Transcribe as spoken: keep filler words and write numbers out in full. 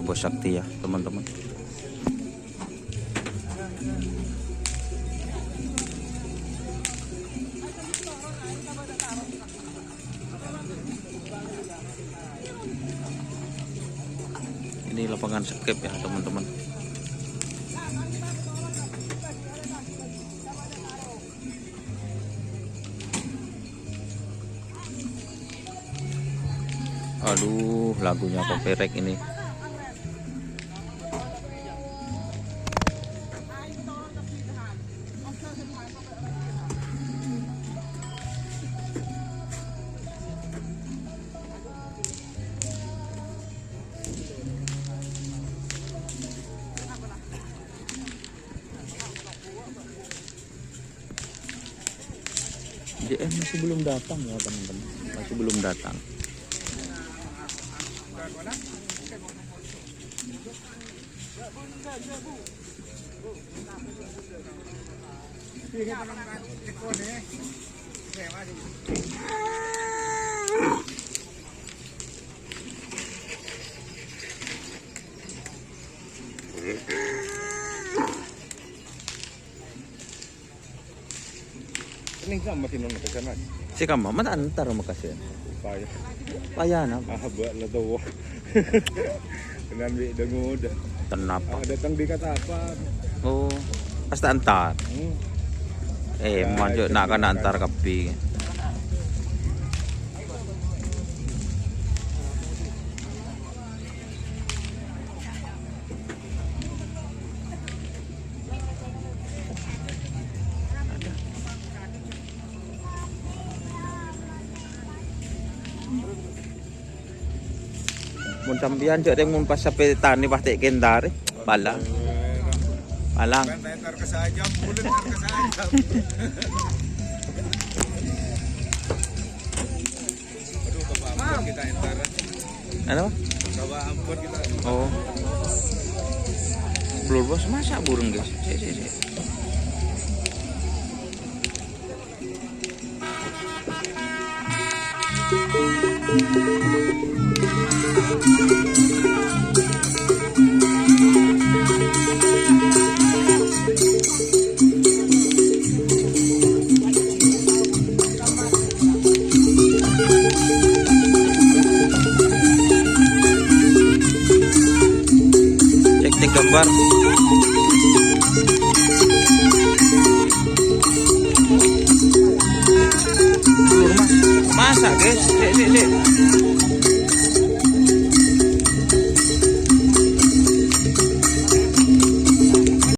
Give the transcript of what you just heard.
Bos Sakti ya, teman-teman. Ini lapangan skep ya, teman-teman. Aduh, lagunya kok perek ini. J M masih belum datang ya, teman-teman. Masih belum datang. Ini sama si Nono ke sana. Si kama, mata antar makasih. Payah. Payah napa? Ah, buat lah tuh. Dengan bi denguda. Kenapa? Ah, datang di kata apa? Oh, pas tak antar. Hmm. Eh, Nah, manjuk itu nak kan bukan. Antar kapi. Mon sampèyan jhâ' rèng mon pas sampè' tanè pas tè' kèntar, palang. Palang. Aduh, Bapak Ampon kita entar. Ano? Bapak Ampon kita. Oh. Blur bos, masa burung, guys? Sik, sik, sik. Cek, cek gambar. Dulur, Mas. Masak, guys. Cek, cek, cek.